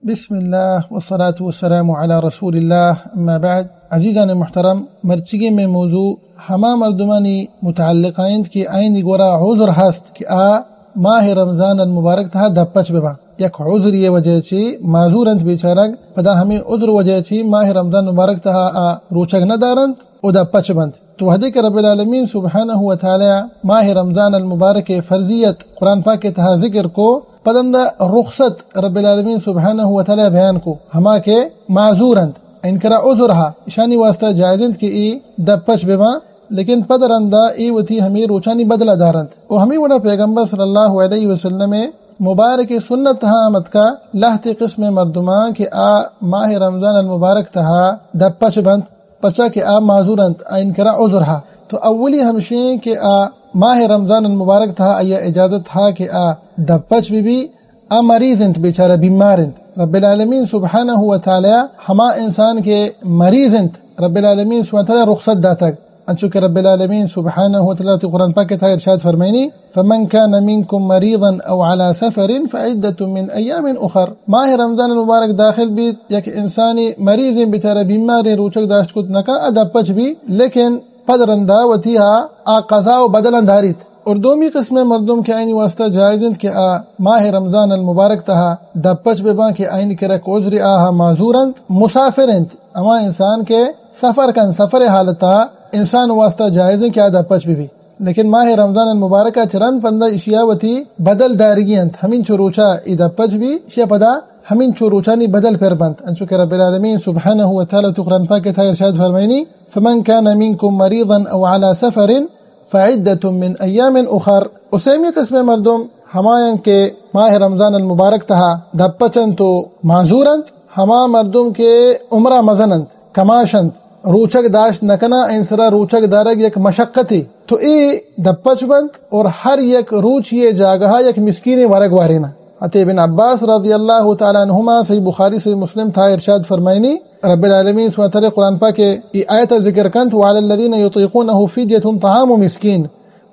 بسم اللہ والصلاة والسلام علی رسول اللہ، اما بعد۔ عزیزان محترم، مرچیگیں مئے موضوع ہما مردمانی متعلق انت کہ آئینی گورا عذر ہست کہ آ ماہ رمضان المبارک تہا دپچ بباں۔ یک عذری وجہ چی معذور انت بیچارگ، پدا ہمیں عذر وجہ چی ماہ رمضان مبارک تہا آ روچگ نہ دارنت و دپچ بنت۔ تو وہدے کہ رب العالمین سبحانہ و تعالی ماہ رمضان المبارک فرضیت قرآن پاک تہا ذکر کو، پدندا رخصت رب العالمین سبحانہ و تعالی بیان کو، ہما کہ معذور انت، انکرا عذر ہا، اشانی واسطہ جائز انت کہ ای دپچ بباں، لیکن پد رندا ای وتی ہمیں روچانی بدلہ دارنت۔ و ہمیں وڑا پیغمبر صلی اللہ علیہ وسلم مبارک سنت تہا آمد کا لہتے قسم مردمان کہ آ ماہ رمضان المبارک تہا دپچ بنت، پرچا کہ آ معذور انت، آ انکرا عذر ہا۔ تو اولی ہمشیں کہ آ ماہ رمضان المبارک تہا آیا اجازت ہا کہ آ دپچ بی بی، آ مریض انت، بیچارہ بیمار انت۔ رب العالمین سبحانہ و تعالی ہما انسان کہ مریض انت، رب العالمین سبحانہ و تعالی رخصت داتگ۔ انچو کہ رب العالمین سبحانہ و تعالی وتی قرآن پاک تہا ارشاد فرمائنی، فمن كان منكم مريضا أو على سفر فعدة من أيام أخر۔ ماہ رمضان المبارک داخل بیت، یک انسانی مریضیں بیچارہ بیماریں روچگ داشت کت نکا، آ دپچ بی، لیکن پد رندا وتی آ، آ قضا و بدلاں داریت۔ اور دومی قسم مردم کہ آئینی واسطہ جائز انت کہ آ ماہ رمضان المبارک تہا دپچ بباں کہ آئینی کرا عذر آہا معذور انت، مسافر انت، ہما انسان کہ سفر کن، سفر حالتا انسان واسطہ جائز انت کہ آ دپچ ببی۔ لیکن ماہ رمضان المبارک چہ رند پندا اشیا وتی بدل دارگی انت، ہمینچو روچا ای دپچ بی، اشیا پدا ہمینچو روچانی بدل پر بنت، انچو کہ رب العالمین سبحانہ و تعالی تو قرآن پاک تہا ارشاد فرمائنی، فمن كان منكم مريضا أو على سفر فعدة من أيام أخر۔ و سیمی قسم مردم ہمایاں کہ ماہ رمضان المبارک تہا دپچنت و معذور انت، ہما مردم کہ عمرہ مزن انت، کماش انت، روچگ داشت نہ کناں، آئین سرا روچگ دارگ یک مشقتے، تو اے دپچ بنت اور ہر یک روچی جاگہا یک مسکین ورگ واریناں۔ حتی ابن عباس رضی اللہ تعالی عنہما صحیح بخاری صحیح مسلم تہا ارشاد فرمائنی، رب العالمین سبحانہ وتعالی قرآن پاک ای آیت ذکر کنت، وعلى الذين يطيقونه فدية طعام مسكين۔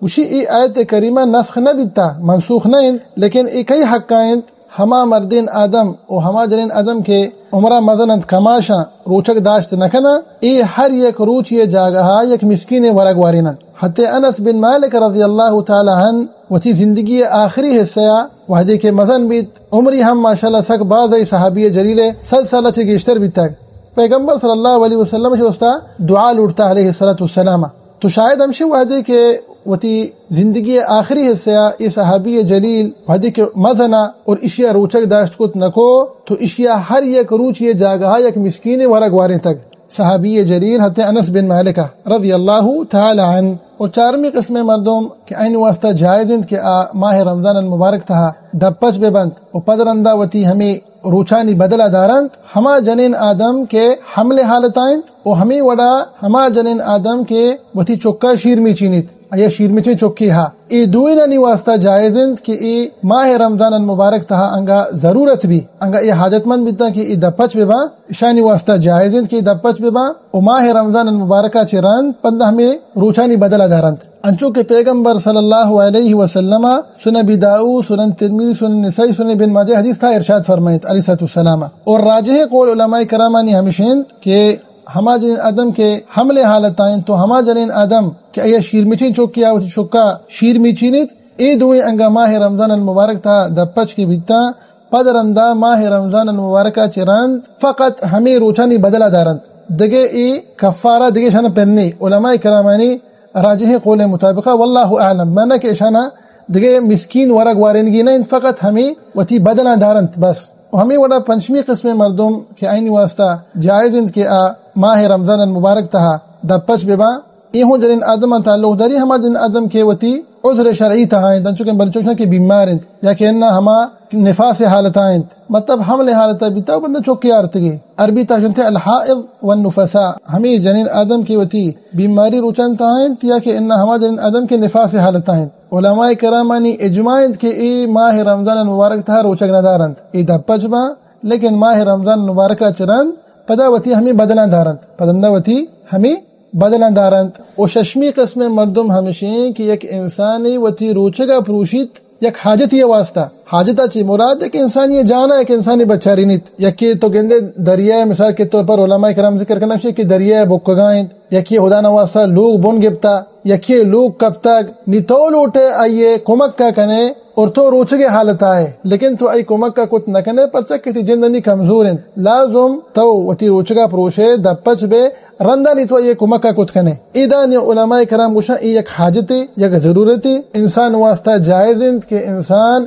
گوشی ای آیت کریمہ نسخ نہ بیتا، منسوخ نہ انت، لیکن ای کئی حقا انت؟ ہما مردین آدم و ہما جنین آدم کہ عمرہ مزن انت، کماشاں، روچگ داشت نہ کناں، ای ہر یک روچی جاگہا یک مسکین ورگ واریناں۔ حتی انس بن مالک رضی اللہ تعالی عنہ وتی زندگی آخری حصہ وہدے کہ مزن بیت، عمری ہم ماشاءاللہ سک باز ای، صحابی جلیل، صد سال چہ گیشتر بیتگ۔ پیغمبر صلی اللہ علیہ وسلم چہ استا دعا لوٹتا علیہ الصلوۃ والسلام۔ تو شاید ہمشی وہدے کہ وتی زندگی آخری حصہ ای صحابی جلیل وہدے کہ مزنا اور اشیا روچگ داشت کت نکو، تو اشیا ہر یک روچی جاگہا یک مسکین ورگ وارینتگ۔ صحابی جلیل حضرت انس بن مالک رضی اللہ تعالی عنہ۔ اور چارمی قسم مردم کہ آئین واسطہ جائز انت کہ آ ماہ رمضان المبارک تہا دپچ بہ بنت و پد رندا وتی ہمیں روچانی بدلہ دارنت، ہما جنین آدم کہ حمل حالتا انت و ہمیں وڑا ہما جنین آدم کہ وتی چکا شیر میچینیت، آیا شیر میچیں چکی ہا، اے دوئینانی واسطہ جائز انت کہ اے ماہ رمضان المبارک تہا انگا ضرورت بی، انگا اے حاجت مند بیتاں کہ اے دپچ بباں، اشانی واسطہ جائز انت کہ اے دپچ بباں و ماہ رمضان المبارکا چہ رند پندا ہمیں روچانی بدلہ دارنت۔ انچو کہ پیغمبر صلی اللہ علیہ وسلم سنن ابی داؤد، سنن ترمذی، سنن نسائی، سنن ابن ماجہ حدیث تہا ارشاد فرمائیت علیہ الصلوۃ والسلام۔ اور راجح قول علماء کرامانی ہمش انت کہ ہما جنین آدم کہ حمل حالتا انت و ہما جنین آدم کہ آیا شیر میچیں چکی آ وتی چکا شیر میچینیت، اے دوئیں انگا ماہ رمضان المبارک تہا دپچ کہ بیتاں، پد رندا ماہ رمضان المبارکا چہ رند فقط ہمیں روچانی بدلہ دارنت، دگہ اے کفارہ دگہ اشانا پر نی۔ علماء کرامانی راجحیں قول مطابقا، واللہ اعلم، معنی کہ اشانا دگہ مسکین ورگ وارینگی نہ انت، فقط ہمیں وتی بدلاں دارنت بس۔ و ہمیں وڑا پنچمی قسم مردم کہ آئینی واسطہ جائز انت کہ آ ماہ رمضان المبارک تہا دپچ بباں، اے ہوں جنین آدم تعلق داری، ہما جنین آدم کہ وتی عذر شرعی تہا انت، انچو کہ بلوچ گوشنت کہ بیمار انت یا کہ انا ہما نفاس حالتا انت، مطلب حمل حالتا بیتا و بندہ چکی آرتگی۔ عربی تہا گوشنت الحائض والنفساء، ہمیں جنین آدم کہ وتی بیماری روچان تہا انت یا کہ انا ہما جنین آدم کہ نفاس حالتا انت۔ علماء کرامانی اجماع انت کہ اے ماہ رمضان المبارک تہا روچگ نہ دارنت، اے دپچ باں، لیکن ماہ رمضان المبارکا چہ رند پدا وتی ہمیں بدلاں دارنت، پدندا وتی ہمیں بدلاں دارنت۔ و ششمی قسم مردم ہمشیں کہ یک انسانے وتی روچگا پروشیت، یک حاجتی ءِ واسطہ۔ حاجت ءَ چی مراد؟ یک انسانی جان ءَ، یک انسانی بچارینیت۔ یکے تو گندے دریائے، مثال کے طور پر علماء کرام ذکر کنگ ءَ کہ دریائے بکگا انت، یکے خدا نہ واسطہ لوگ بن گپتا، یکے لوگ کپتگ، نی تو لوٹے آئیے کمک کا کنے اور تو روچگے حالت آئے، لیکن تو آئی کمک کا کت نہ کنے، پرچا کہ تی جند نی کمزور انت۔ لازم تو وتی روچگا پروشے، دپچ بے، رندا نی تو آئی کمک کا کت کنے۔ ادا نی علماء کرام گوشاں، اے یک حاجتے، یک ضرورتے، انسان واسطہ جائز انت کہ انسان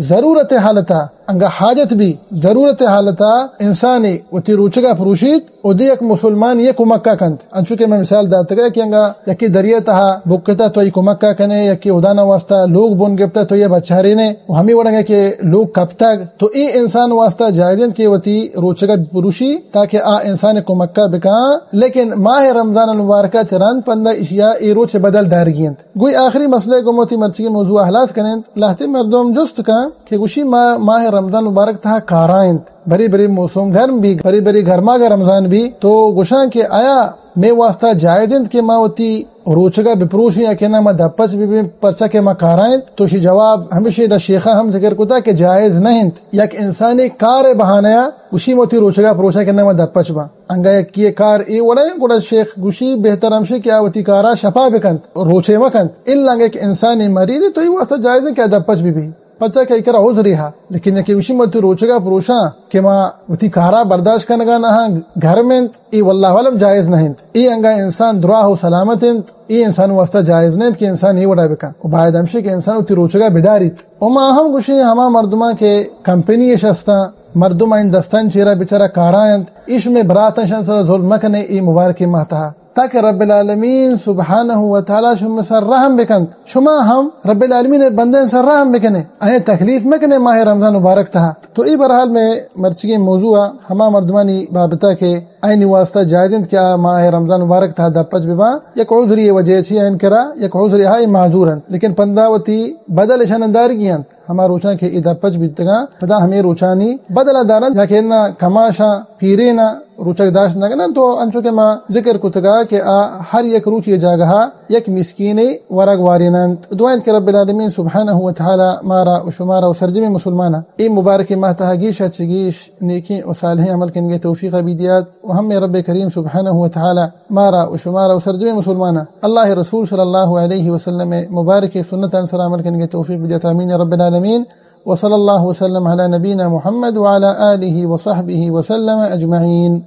ضرورت حالتا، انگا حاجت بی، ضرورت حالتا انسانے وتی روچگا پروشیت، اودے یک مسلمان یہ کمکا کنت۔ انچو کہ میں مثال داتگا کہ انگا یکی دریا تہا بکتا تو ای کمکا کنے، یکی ہدانا واسطہ لوگ بن گپتا تو یہ بچارینے، و ہمی وڑنگا کہ لوگ کپتگ، تو ای انسان واسطہ جائز انت کہ وتی روچگا پروشی تاکہ آ انسان کمکا بکاں، لیکن ماہ رمضان المبارکہ چہ رند پندا اشیا ای روچ بدل دارگی انت۔ گوئی آخری مسئلہ گوں وتی مرچگی موضوع احلاس کننت۔ لہتے مردم جست کن کہ گوشی ما ماہ رمضان مبارک تہا کارا انت، بری بری موسم گرم بی، بری بری گرماگ رمضان بی، تو گوشاں کہ آیا مے واسطہ جائز انت کہ ما وتی روچگا بپروشیں یا کہ نہ ما دپچ ببیں، پرچا کہ ما کارا انت؟ تو شی جواب ہمیشی دا شیخا ہم ذکر کتا کہ جائز نہ انت۔ یک انسانی کار بہانہ گوشی ما وتی روچگا پروشاں کہ نہ ما دپچ باں۔ انگا یکی کار اے وڑا انت، گڑا شیخ گوشی بہتر ہمشی کہ آ وتی کارا شپا بکنت، روچے مکنت۔ الا انگا یک انسانی مریض تو ای واسطہ جائز انت کہ آ دپچ ببی۔ پرچا کہ ایکرا عذرے ہا، لیکن یکے گوشی ما وتی روچگا پروشاں کہ ما وتی کارا برداشت کنگا نہ ہاں، گرم انت، ای واللہ عالم جائز نہ انت۔ ای انگا انسان دراہ و سلامت انت، ای انسان واسطہ جائز نہ انت کہ انسان ای وڑا بکن۔ و باید ہمشی کہ انسان وتی روچگا بداریت۔ و ما ہم گوشیں ہما مردماں کہ کمپنی اش ہستاں، مردم این دستان چیرا بچارا کارا انت، ایش میں براتاں شان سر ظلم مکنے ای مبارک ماہ تہا۔ تاکہ رب العالمین سبحانہ و تعالی شما سر رحم بکنت، شما ہم رب العالمین بندہ سر رحم بکنے، آئیں تکلیف مکنے ماہ رمضان مبارک تہا۔ تو ای برحال میں مرچگی موضوع ہما مردمانی بابتا کہ آئینی واسطہ جائز انت کہ آ ماہ رمضان مبارک تہا دپچ بباں، یک عذری وجہ چی آئین کرا، یک عذری ہائی معذور انت، لیکن پندا وتی بدل شان دارگی انت۔ ہما روچاں کہ اے دپچ بیتگاں، پدا ہمے روچانی بدلا دارنت، یا کہ انا کماشاں پیرینا روچگ داشت نہ کننت۔ تو انچو کہ ما ذکر کتگا کہ آ ہر یک روچی جاگہا یک مسکینے ورگ واریننت۔ دعا انت کہ رب العالمین سبحانہ و تعالی مارا و شمارا و سرجمیں مسلمانا اے مبارک ماہ تہا گیشا چہ گیش نیکیں و صالحیں عمل کنگے توفیق بدیات۔ و ہمے رب کریم سبحانہ و تعالی مارا و شمارا و سرجمیں مسلمانا اللہ رسول صلی اللہ علیہ وسلم مبارک سنتان سر عمل کنگے توفیق بدیات۔ آمین یا رب العالمین۔ وصلی اللہ وسلم علی نبینا محمد وعلی آلہ وصحبہ وسلم اجمعین۔